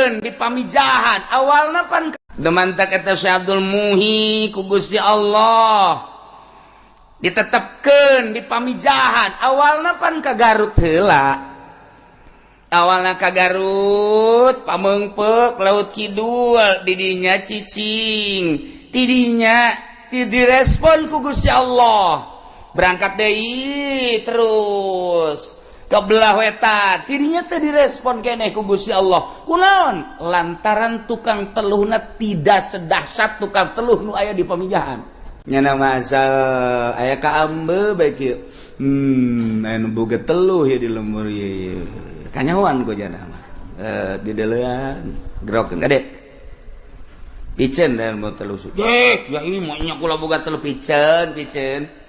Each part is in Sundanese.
Ditetepkeun di Pamijahan. Awalna pan demantak eta Syekh Abdul Muhi ku Gusti Allah ditetepkeun di Pamijahan. Awalna pan ka Garut heula, awalna ka Garut, Pameungpeuk, Laut Kidul, didinya cicing, tidinya direspon ku Gusti Allah, berangkat deui terus ke belah wetan, tidinya teu direspon keneh ku Gusti Allah. Kunaon? Lantaran tukang teluhna tidak sedahsyat tukang teluh nu aya di Pamijahan. Nyana mah asal aya ka ambe bae kieu, anu boga teluh ya di lembur ieu kanyahoan ku jana mah, di deulean gerokeun kade piceun dan mau teluh. Ya ini mau nya kula boga teluh, piceun piceun.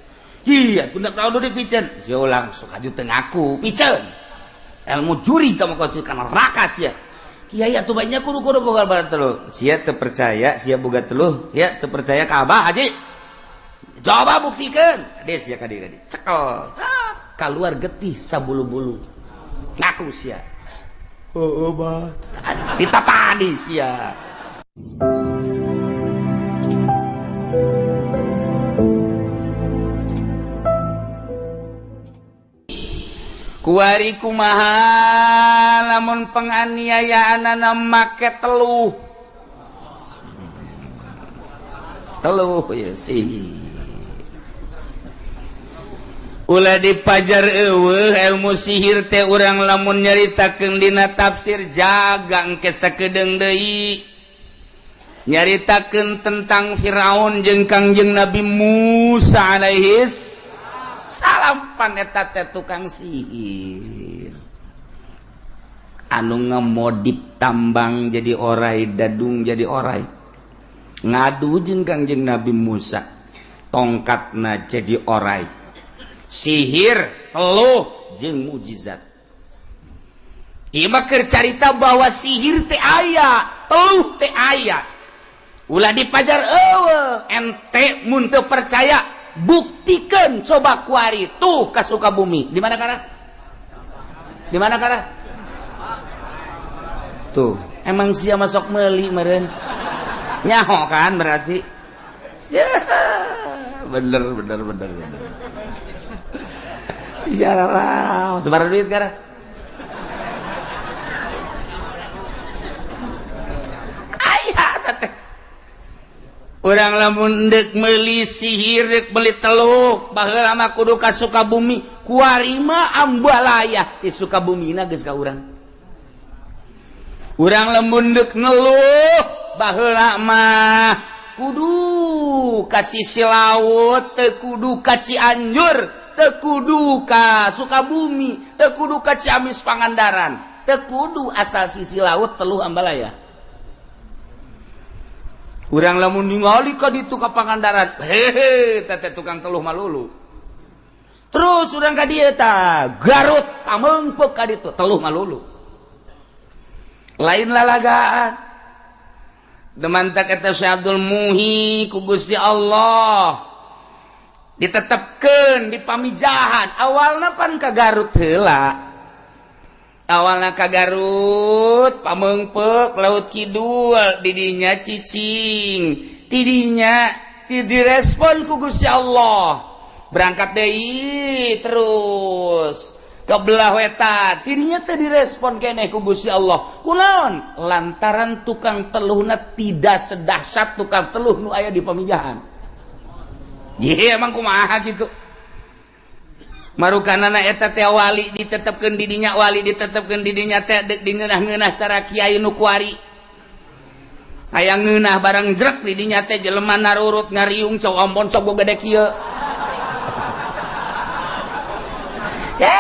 Iya, tunda tahu dulu piceun. Sia langsung aju teu ngaku, piceun. Ilmu juri kamu kau ka neraka sia. Kiai atuh banyak kudu kudu boga barang teluh. Sia teu percaya, sia boga teluh, sia teu percaya ka Abah Haji. Coba buktikan. Des sia ka dieu cekel. Keluar getih sabulu-bulu. Ngaku sia. Oh, oh, bah. Ditapani sia. Kuari kumaha lamun penganiayaan make teluh teluh ya sih ulah dipajar eueuh ilmu sihir teh. Urang lamun nyaritakeun dina tafsir jaga engke sakedeung deui nyaritakeun tentang Firaun jeung Kangjeng Nabi Musa alaihis salam. Pan eta teh tukang sihir anu ngemodip tambang jadi orai, dadung jadi orai, ngadu jeung Kangjeng Nabi Musa, tongkatna jadi orai. Sihir, teluh jeung mujizat. Ieu mah keur carita bahwa sihir teh aya, teluh teh aya. Ulah dipajar eueuh. Ente mun teu percaya, buktikan coba kuari tuh ke Sukabumi. Di mana kara? Di mana kara? Tuh, emang sia masuk meli meren nyaho kan berarti ya, bener bener bener bener ya, sebar duit kara. Ayah teteh orang lamun dek meuli sihir, dek beli teluk, baheula mah kudu ka Sukabumi. Kuari mah ambalaya di Sukabumina geus ka urang. Urang lamun dek ngeluh, baheula mah kudu ka sisi laut, teu kudu ka Cianjur, teu kudu ka Sukabumi, teu kudu ka Ciamis, Pangandaran, teu kudu, asal sisi laut teluh ambalaya. Urang lamun ningali ka ditu ka Pangandaran, hehe, teh tukang teluh malulu. Terus urang ka dieu ta, Garut, Pameungpeuk ka ditu, teluh malulu. Lain lalagaan. Demantak eta Syekh Abdul Muhi ku Gusti Allah ditetepkeun di Pamijahan. Awalna pan ka Garut heula, awalna ka Garut, Pameungpeuk, Laut Kidul, didinya cicing, tidinya direspon ku Gusti Allah, berangkat deui terus ke belah wetan, tidinya teu direspon keneh ku Gusti Allah. Kunaon? Lantaran tukang teluhna tidak sedahsyat tukang teluh nu aya di Pamijahan. Ye emang kumaha gitu. Marukanana eta teh wali ditetepkeun di dinya, wali ditetepkeun di dinya teh deuk dingeunah-ngeunah cara kiai nu kuari. Hayang ngeunah barang jrek di dinya teh jelema narurut ngariung cau ombon sok gede kieu. Ya,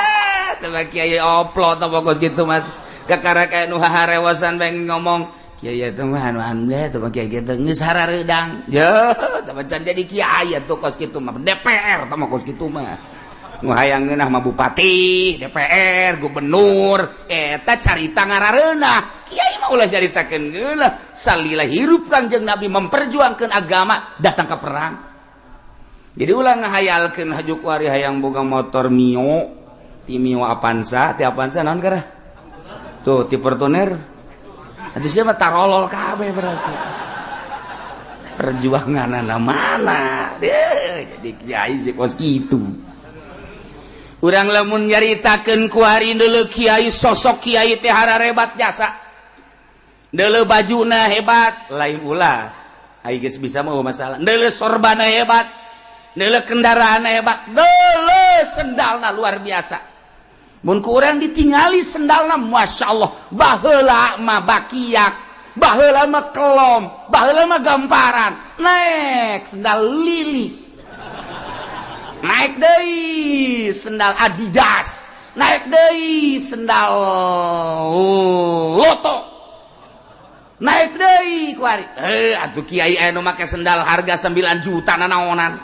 teh kiai oplo teh pokos kitu mah. Kakara kaya nu haharewasan bae ngomong kiai teh mah anu ande teh kiai kitu geus harareudang. Ya, teh can jadi kiai atuh kos kitu mah DPR teh mah kos kitu mah. Nu hayang ngeunah mah bupati, DPR, gubernur, eta carita ngarareunah. Kiai mah ulah caritakeun ngeunah. Salila hirup Kangjeng Nabi memperjuangkeun agama, datang ke perang. Jadi ulah ngahayalkeun haju kuari hayang boga motor Mio, ti Mio Avanza, ti Avanza naon kara? Tuh, ti Fortuner. Atuh siapa tarolol kabeh berarti. Perjuangan mana? Jadi kiai sih kos kitu. Urang lamun nyaritakeun kuari deuleu kiai, sosok kiai teh hararebat jasa. Deuleu bajuna hebat, lain ulah. Ai geus bisa mah masalah. Deuleu sorbana hebat, deuleu kendaraanna hebat, deuleu sendalna luar biasa. Mun ku urang ditingali sendalna, Masya Allah, baheula mah bakiak, baheula mah kelom, baheula mah gamparan, naik sendal lili, naik deui sendal Adidas, naik deui sendal Loto, naik deui kuari. Atuh kiai anu make sendal harga 9 juta nanaonan.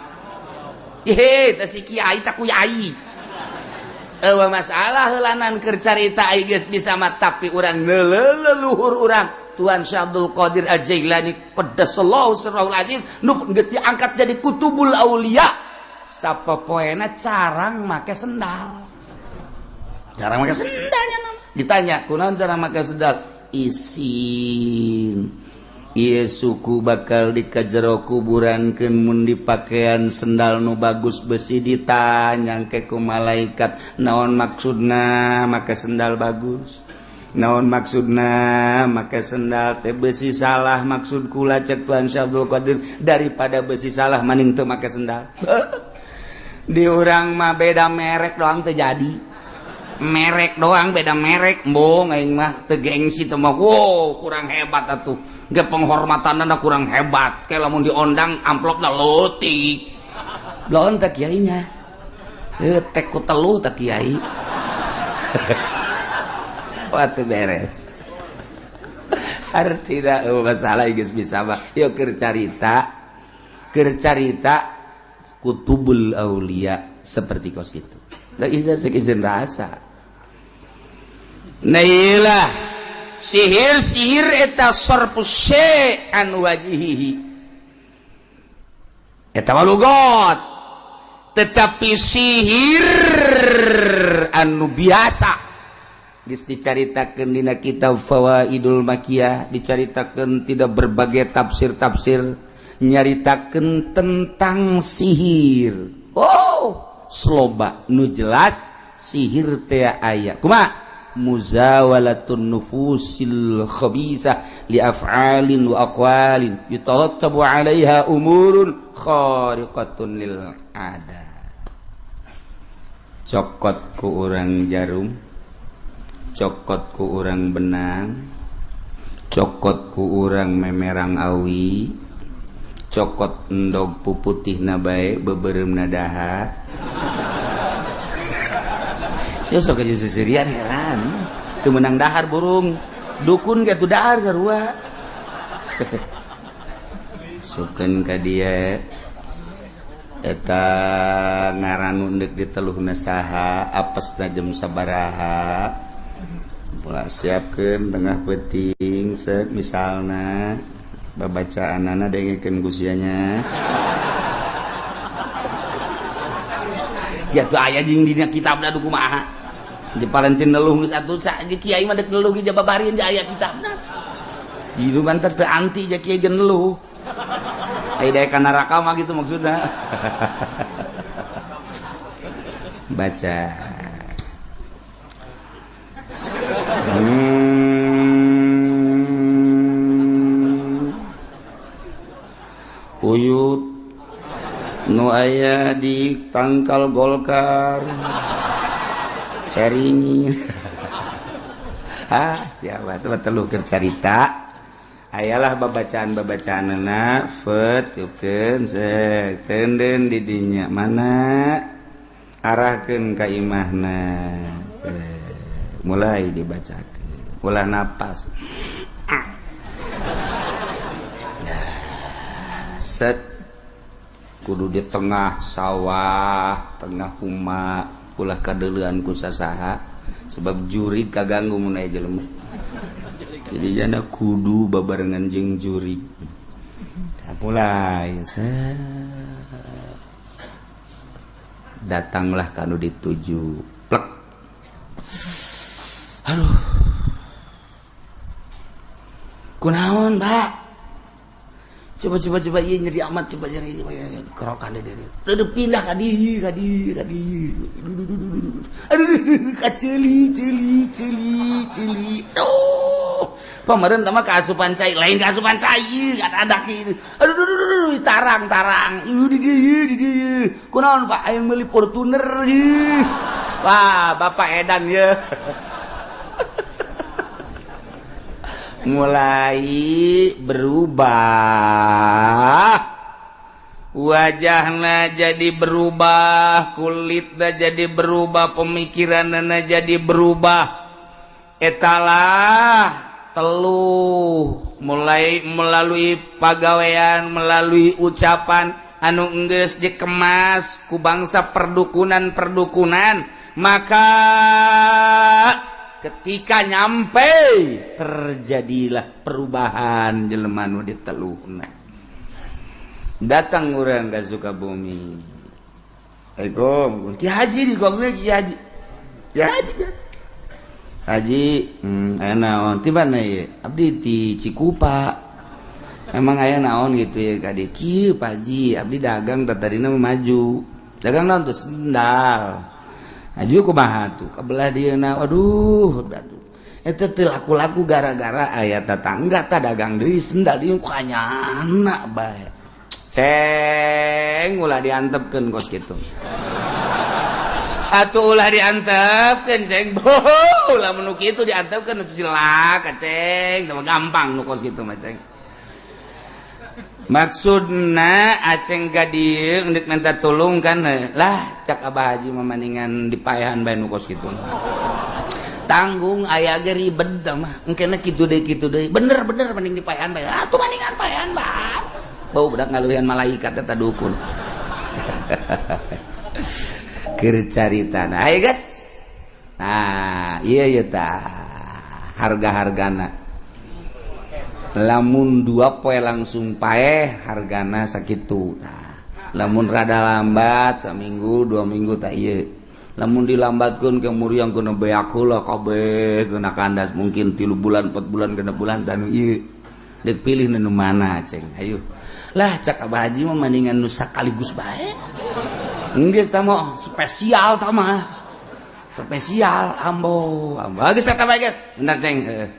Hehe, teh si kiai tak kuyai. Eueuh masalah heulanan keur carita ai geus bisa mah, tapi urang leluhur urang Tuan Syekh Abdul Qadir Al-Jailani qaddasallahu sirrahul aziz nu geus diangkat jadi kutubul aulia, sapopoena carang make sendal. Carang make sendalnya ditanya, kunaon cara make sendal? Isin ieu suku bakal dikajero kuburankeun mun dipakean sendal nu bagus, besi ditanya ke ku malaikat, naon maksudna make sendal bagus, naon maksudna make sendal teh besi salah maksud kula? Cek Tuan Syekh Abdul Qadir, daripada besi salah maning teu make sendal. Di urang mah beda merek doang teu jadi, merek doang beda merek, embung aing mah teu gengsi teu mah. Wow, kurang hebat atuh ge, penghormatanna kurang hebat, kayak lamun diondang amplopna leutik belon teh kiainya, tek ku telu teh kiai. Wah, teu beres artina. Oh, masalah geus bisa mah yeuh keur carita, keur carita kutubul aulia seperti kos itu. Da izin izin rasa. Nah, iyalah sihir, sihir eta sarfus syai' an wajhihi, eta mah lugot. Tetapi sihir anu biasa geus dicaritakeun dina kitab Fawaidul Makiyah, dicaritakeun tidak berbagai tafsir-tafsir nyaritakeun tentang sihir. Oh, sloba nu jelas sihir teh aya kumaha, muzawalatun nufusil khabisah li af'alin wa aqwalin yatarattabu 'alaiha umurun khariqatun lil ada. Cokot ku urang jarum, cokot ku urang benang, cokot ku urang memerang awi, cokot endog puputihna bae, beubeureumpna dahar. Sia sok aja seserian, heran teu meunang dahar burung dukun ge tuh dahar sarua. Sukeun ka dia eta ngaran deuk diteluhna saha, apesna jam sabaraha, pola siapkeun tengah peuting set, misalna babacaanana dengekeun ku sia nya. Jatuh aya jeung dina kitabna du kumaha di Valentin neluh geus atuh sa kiai mah deuk neluh ge jababarin aya kitabna. Jitu banter teu anti ja kiai ge neluh. Ai daek ka neraka mah gitu maksudna. Baca. Uyut nu aya di tangkal Golkar ceringi. Ah, siapa tuh teluh keur carita ayalah babacaan-babacaanna fet yukeun tenden di dinya mana arahkeun ka imahna, mulai dibacakeun, ulah napas set, kudu di tengah sawah, tengah huma, ulah kadeuleuan ku sasaha sebab jurig kaganggu mun aya jelema. Jadi jana kudu babarengan jeung jurig. Mulai set, datanglah kanu dituju, plek, aduh. Kunaon, Pak? Coba, coba, coba, iya, nyeri amat. Coba nyeri kerokan deh. Udah pindah ka dieu, ka dieu, ka dieu. Aduh, ka ceuli, ceuli, ceuli, ceuli. Aduh, pameureun mah kaasupan cai, lain kaasupan cai, ada kieu. Aduh, aduh, aduh, aduh, tarang, tarang. Ieu di dieu, di dieu. Kunaon, Pak? Aya meuli Fortuner ieu. Wah, Bapak edan ye. Mulai berubah wajahnya, jadi berubah kulitnya, jadi berubah pemikirannya, jadi berubah. Etalah teluh, mulai melalui pagawean, melalui ucapan anu enggeus dikemas ku bangsa perdukunan perdukunan. Maka ketika nyampe, terjadilah perubahan jelema nu diteluhna. Datang orang ke Sukabumi. Assalamualaikum, Ki Haji. Di gongnya Ki Haji. Ki Haji, Haji, aya naon? Ti mana ye? Abdi di Cikupa. Emang aya naon gitu ya ka dieu? Kieu, Pak Haji, abdi dagang tadina maju. Dagang naon tuh? Sendal. Maju kumaha tuh? Kabelah dieu na. Aduh, aduh. Eta teu laku-laku gara-gara aya tetangga tah dagang deui sendal ieu, kanyana bae. Ceng, ulah diantepkeun kos kitu. Atuh ulah diantepkeun, Ceng. Boh, ulah menu kitu diantepkeun atuh, cilaka, Ceng. Teu gampang nu kos kitu mah, Ceng. Maksudna Aceng ka dieu endek minta tulung kan lah, cak Abah Haji mah maningan dipaehan bae nu kos kitu. Tanggung aya ge ribet mah. Engkena kitu deui, kitu deui. Bener bener mending dipaehan bae. Atuh maningan paehan bae. Bau budak ngaluhian malaikat eta dukun. Keur carita. Nah, ayo guys. Nah, iya iya tah harga-hargana. Lamun 2 poe langsung paeh, hargana sakitu. Nah, lamun rada lambat seminggu 2 minggu tak iya. Lamun dilambatkeun ke muriang kena beak heula kabeh, kena kandas mungkin 3 bulan, 4 bulan, 6 bulan dan ieu. Dek pilih nu mana, Ceng? Ayo. Lah, cak Abah Haji mah mendingan nu sakaligus bae. Geus tah mah spesial, tah mah. Spesial ambo. Ambo geus eta bae geus. Bener, Ceng. Heeh.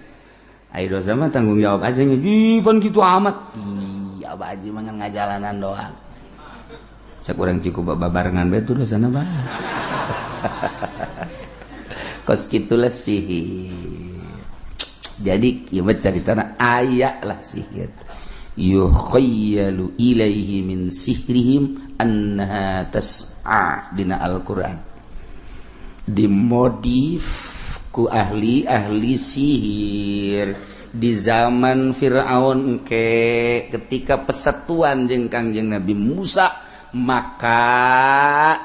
Ayo dosa mah tanggung jawab aja nih, pan gitu amat. Iya, Abah Haji mah ngajalanan doang. Cak urang Cikupa babarengan bae tuh dosana bah. Kos kitulah sihir. Jadi kieu caritana aya lah sihir. Yukhayyalu ilaihi min sihrihim annaha tas'a dina Al-Qur'an. Dimodif ku ahli-ahli sihir di zaman Fir'aun ke ketika persatuan jeung Kangjeng Nabi Musa, maka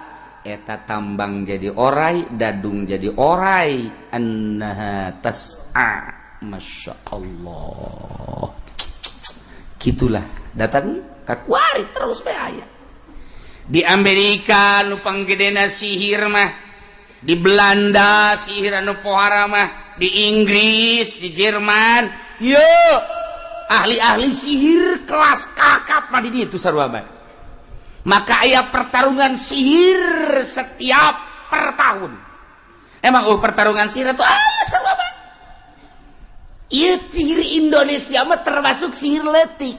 eta tambang jadi orai, dadung jadi orai, annaha tas'a. Masya Allah, gitulah datang kakuari terus bae aya di Amerika nu panggedena sihir mah, di Belanda sihir anu pohara mah, di Inggris, di Jerman. Yo, ahli-ahli sihir kelas kakap mah di ditu sarua bae. Maka aya pertarungan sihir setiap per tahun. Emang oh pertarungan sihir itu aya sarua bae. Ieu sihir Indonesia mah termasuk sihir letik.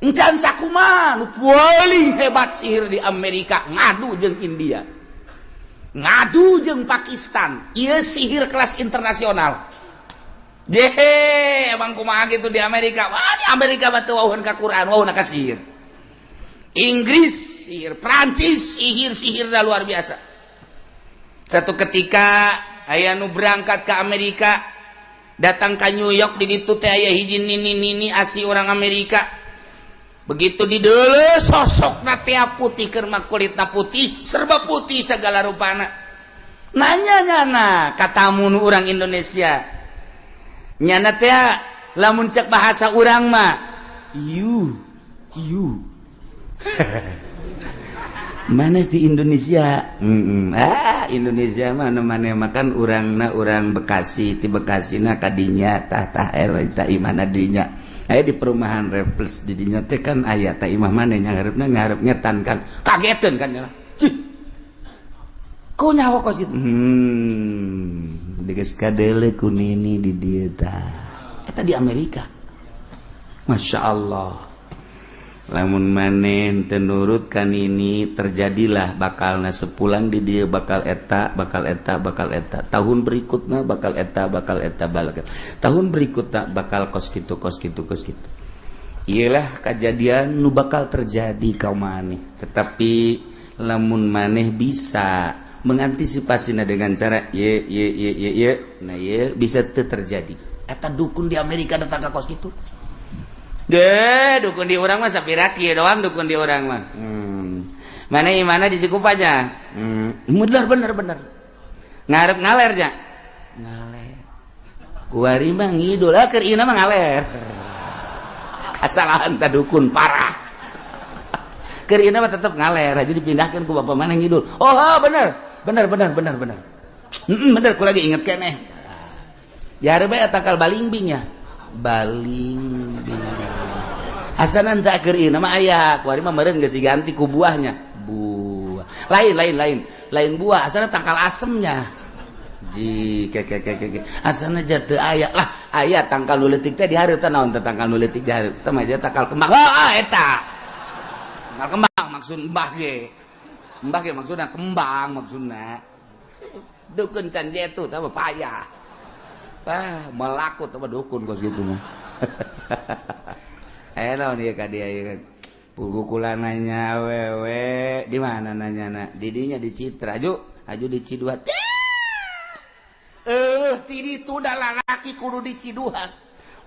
Encan sakumaha nu paling hebat sihir di Amerika ngadu jeung India, ngadu jeung Pakistan. Ieu sihir kelas internasional. Jehe, emang kumaha gitu di Amerika? Wah, di Amerika mah teu wauheun ka Quran, wauhna ka sihir. Inggris sihir, Prancis sihir, sihir dah luar biasa. Satu ketika aya nu berangkat ke Amerika, datang ke New York, di ditu teh aya hiji nini nini asli orang Amerika. Begitu di deuleu sosok teh putih, keur mah kulitna putih, serba putih segala rupana. Nanya nyana katamu nu orang Indonesia, nyana teh lamun cek bahasa urang mah, "You, you." Mana di Indonesia? Ah, Indonesia mana mana makan urangna urang Bekasi, ti Bekasi na kadinya tah tah eta imahna dinya. Aya di perumahan Refles di dinya teh kan aya tah imah mana ngarepna ngarep ngetan kan. Kageteun kan ya. Cih. Ku nyawa kos kitu. Geus kadeule ku nini di dieu tah. Eta di Amerika. Masya Allah. Lamun maneh teu nurut kan ini terjadilah bakalna sepulang di dia bakal eta bakal eta bakal eta, tahun berikutnya bakal eta bakal eta bakal eta, tahun berikutnya bakal kos kitu kos kitu kos kitu. Iyalah kejadian nu bakal terjadi kau maneh, tetapi lamun maneh bisa mengantisipasinya dengan cara ye ye ye ye ye, nah ye bisa terjadi. Eta dukun di Amerika datang ke kos kitu deh. Dukun di urang mah sapiraki doang dukun di urang mah. Mana mana di Cikupanya. Bener bener bener, ngarep ngaler nya ngaler kuari mah ngidul ah keur ieu mah ngaler. Kasalahan ta dukun parah, keur ieu mah tetep ngaler aja dipindahkan ku bapak mana ngidul. Oh, bener bener bener bener bener. Bener ku lagi inget keneh ya bae tangkal balingbing ya balingbing asanan tak keur ieu mah aya kuari mah meureun geus diganti ku buahnya, buah lain lain lain lain buah asana tangkal asemnya ji ke ke ke ke asana jatuh aya lah aya tangkal nu leutik teh dihareup teh naon teh tangkal nu leutik dihareup teh mah tangkal kembang. Oh, eta tangkal kembang maksud mbah ge maksudna kembang maksudna dukun can jetu teh payah. Wah, melakut apa dukun kos gitu mah. Eh, naon ieu ka dia ieu? Pugu kula nanya awewe, di mana nanya na? Didinya di Citra, aju, aju di Ciduhan. Eh, ti ditu da lalaki kudu di Ciduhan.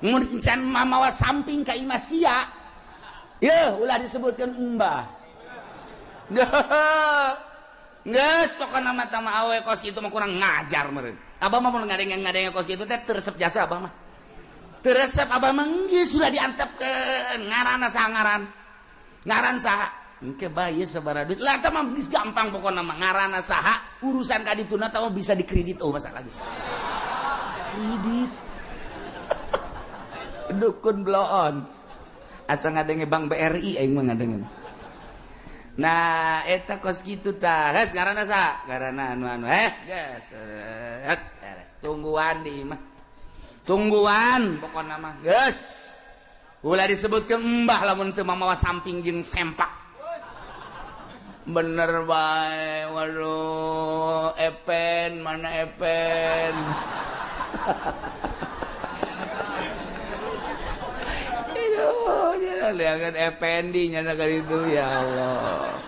Mun can mamawa samping ka imah sia. Yeuh, ulah disebutkeun embah. Geus pokona mah tama awe kos kitu mah kurang ngajar meureun. Abah mah mun ngadenge-ngadenge kos kitu teh teu resep jasa abah mah. Teu resep abah mah geus sudah diantepkeun ngaranna saha ngaran. Ngaran saha? Engke bae sabaraha duit. Lah tah mah geus gampang pokona mah ngaranna saha, urusan ka dituna tah mah bisa dikredit oh masalah geus. Kredit. Dukun bloon. Asa ngadenge Bank BRI aing mah ngadenge. Nah, eta kos kitu tah. Geus ngaranna saha? Ngaranna anu-anu. Eh, geus. Tungguan di imah. Tungguan pokona mah. Geus. Ulah disebutkeun embah lamun teu mamawa samping jeung sempak. Bener bae. Waduh, Epen mana Epen? Aduh, jangan lihat Ependi nyana ka ditu ya Allah.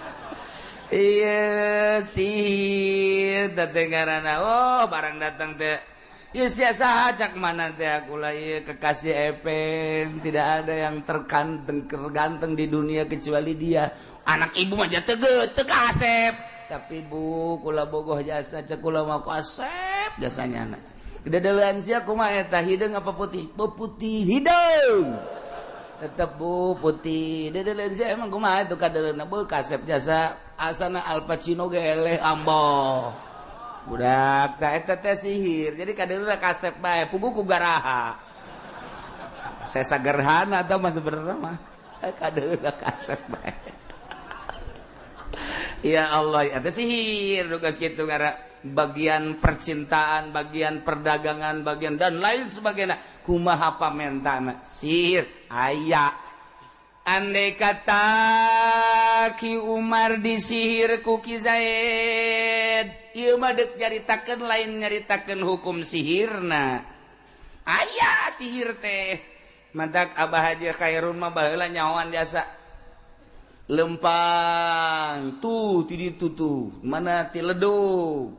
Iya, sihir teh ngaranna. Oh, barang datang teh. Ya sia saha cak mana teh aku lah ieu kekasih Epen, tidak ada yang terganteng terganteng di dunia kecuali dia. Anak ibu mah teu teu kasep. Tapi bu kula bogoh jasa cek kula mah kasep jasanya anak. Dedelean sia kumaha eta hideung apa putih? Putih hideung. Tetep bu putih. Dedelean sia emang kumaha itu kadeleuna beuh kasep jasa asana Al Pacino ge eleh ambo. Budak tah eta teh sihir. Jadi kadeleuna kasep bae puguh ku garaha. Sesa gerhana tah mah sebenarnya mah. Kadeleuna kasep bae. Ya Allah, eta sihir tugas kitu ngara bagian percintaan, bagian perdagangan, bagian dan lain sebagainya. Kumaha pamentana sihir aya. Andai kata Ki Umar disihir ku Ki Zaid, ieu mah deuk nyaritakeun lain nyaritakeun hukum sihirna. Aya sihir teh. Mantak Abah Haji Khairun mah baheula nyahoan jasa. Lempang tuh ti ditu tuh mana ti ledug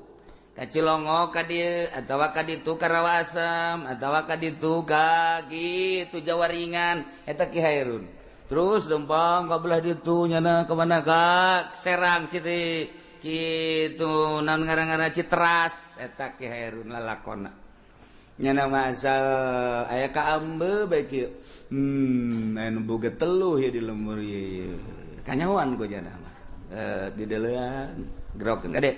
ka Cilongok ka dieu atawa ka ditu ka Rawasem atawa ka ditu ka kitu Jawa Ringan eta Ki Hairun. Terus lempang ka belah ditu nyana ka mana ka Serang citi kitu naon ngaran-ngaran Citeras eta Ki Hairun lalakonna. Nyana mah asal aya ka ambe bae kieu. Anu boga teluh ieu di lembur ieu. Kanyahoan ku jana mah. Di delean gerokeun gede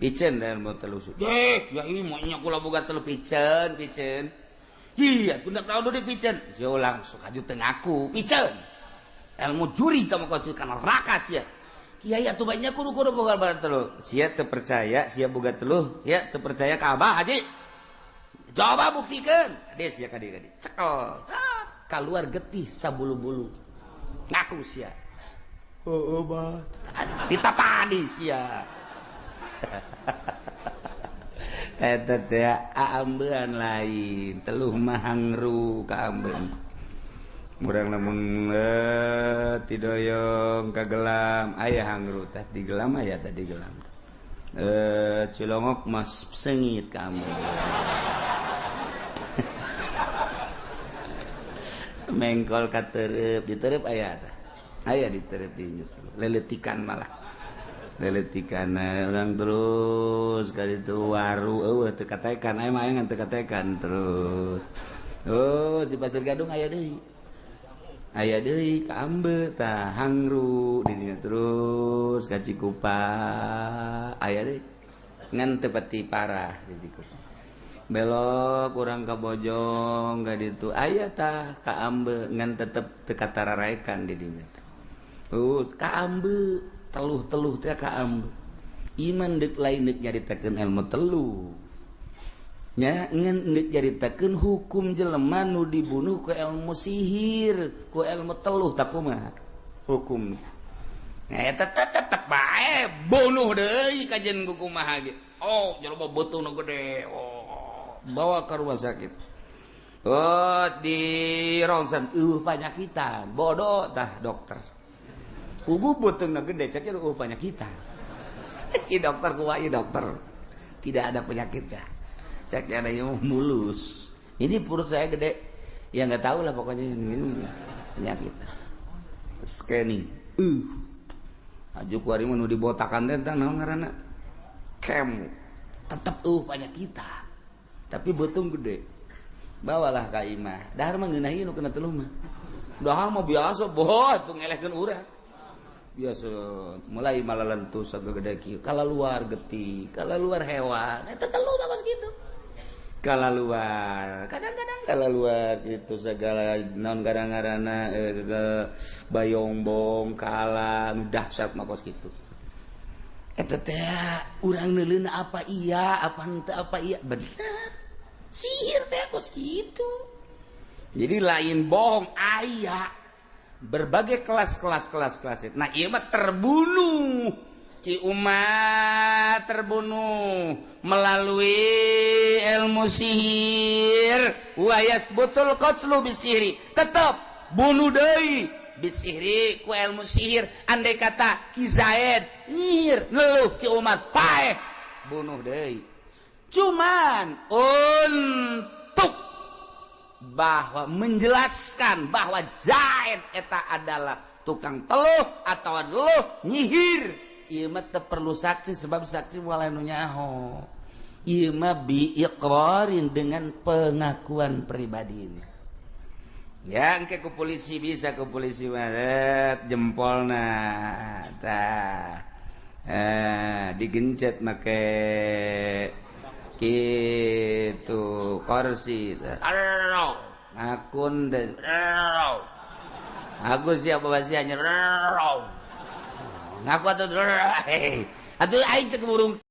piceun dan mau teluh. Eh, ya ini mau nya kula boga teluh, piceun, piceun. Iya, tunda tahu di piceun. Sia langsung aju teu ngaku, piceun. Ilmu juri kamu kau ka neraka sia. Kiai atuh banyak kudu kudu boga teluh. Sia teu percaya, sia boga teluh, sia teu percaya ka Abah Haji. Coba buktikan. Des ya kadi kadi. Cekel. Keluar getih sabulu-bulu. Ngaku sia. Oh, bah. Aduh, ditapani sia. Eta teh aambean lain, teluh mah hangru kaambean. Murang lamun tidoyong kagelam aya hangru tah digelam aya tah digelam. Cilongok mas sengit kamu. Mengkol katerep diterep aya tah. Aya diterep dinyut. Leletikan malah. Leletikan orang terus kali itu waru eueuh teu katekan aya mah ngan teu katekan terus. Oh, di Pasir Gadung aya deui. Aya deui ka Ambe tah hangru di dinya terus ka Cikupa aya deui. Ngan teu pati parah di Cikupa. Belok urang ka Bojong ka ditu aya tah ka Ambe ngan tetep teu katararaekan di dinya teh. Ka Ambe teluh-teluh teh ka Ambe. Iman deuk lain deuk nyaritakeun ilmu teluh. Nya ngan deuk nyaritakeun hukum jelema nu dibunuh ku ilmu sihir, ku ilmu teluh tak kumaha hukum. Eta tetep bae bunuh deui kajen ku kumaha ge. Oh, jelema beuteungna gede. Oh, bawa ke rumah sakit. Oh, di rongsen panyakitan. Bodoh tah dokter. Ugu beuteungna gede cek eueuh panyakitan. Ki dokter kumaha dokter. Tidak ada penyakitnya. Cek ada yang mulus. Ini perut saya gede. Ya enggak tahu lah pokoknya ini penyakit. Scanning. Aju kuari mah nu dibotakan teh tah naon ngaranna? Kemo. Tetep panyakitan. Tapi beuteung gede. Bawalah ka imah. Dahar mah ngeunahi nu kena teluh mah. Dahar mah biasa boh atuh ngelehkeun urang. Biasa mulai malalentu sagede kieu kala luar getih kala luar hewan eta teluh mah kos kitu kala luar kadang-kadang kala luar gitu segala naon kadang-kadang bayongbong kala nu dahsyat mah kos kitu eta teh urang neuleuna apa iya apa henteu apa iya bener sihir teh kos kitu. Jadi lain bohong aya berbagai kelas-kelas kelas-kelas. Nah, ieu mah terbunuh. Ki umat terbunuh melalui ilmu sihir. Wa yasbutul qatlu bisihri. Tetap bunuh deui bisihri ku ilmu sihir. Andai kata Ki Zaid nyihir ngeluh ki umat paeh bunuh deui. Cuman untuk bahwa menjelaskan bahwa Zaid eta adalah tukang teluh atau teluh nyihir ieu mah teu perlu saksi sebab saksi moal anu nyaho. Ieu mah bi iqrarin dengan pengakuan pribadi ini. Ya engke ku polisi bisa ku polisi mah jempolna tah digencet make gitu kursi ngakun dan aku siapa bahasanya ngaku atau atuh aing teh burung.